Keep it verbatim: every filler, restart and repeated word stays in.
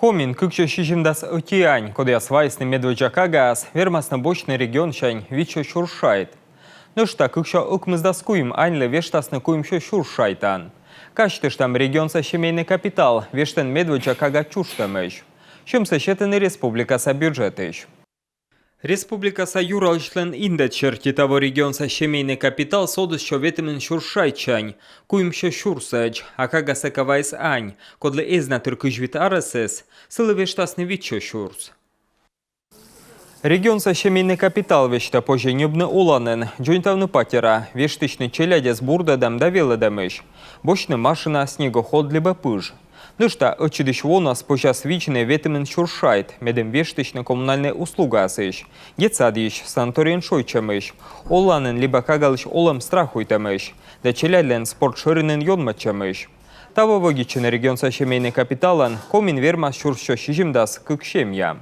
Комиын кыксё сизимдас ӧти ань, кодъяс вайисны медводдза кагаӧс, вермасны босьтны регионсянь витсё сюрс шайт. Нӧшта кыксё ӧкмысдас куим аньлы вештасны куимсё сюрс шайтан. Казьтыштам, регионса семейный капитал вештын медводдза кага чужтӧмысь. Сьӧмсӧ сетӧны республикаса бюджетысь. Республикаса юралысьлӧн индекс серти таво регионса семейный капитал содіссё ветымын сюрс шайтсянь куимсё сюрсӧдз, а кагасӧ кӧ вайис ань, кодлы эз на тыр кызь вит арӧсыс, сылы вештасны витсё сюрс. Регионса семейный капитал весьтӧ позьӧ ньӧбны оланін, дзоньтавны патера, вештысьны челядьӧс бурдӧдӧм да велӧдӧмысь, босьтны машина, снегоход либӧ пыж. Нӧшта ӧтчыдысь вонас позяс видзны ветымын сюрс шайт, медым вештысьны коммунальнӧй услугаосысь, детсадйысь, санаторийын шойччӧмысь, оланін либӧ кагалысь олӧм страхуйтӧмысь да челядьлӧн спорт шӧринын ёнмӧдчӧмысь. Таво вӧдитчыны регионса семейный капиталӧн Комиын вермас сюрссё сизимдас кык семья.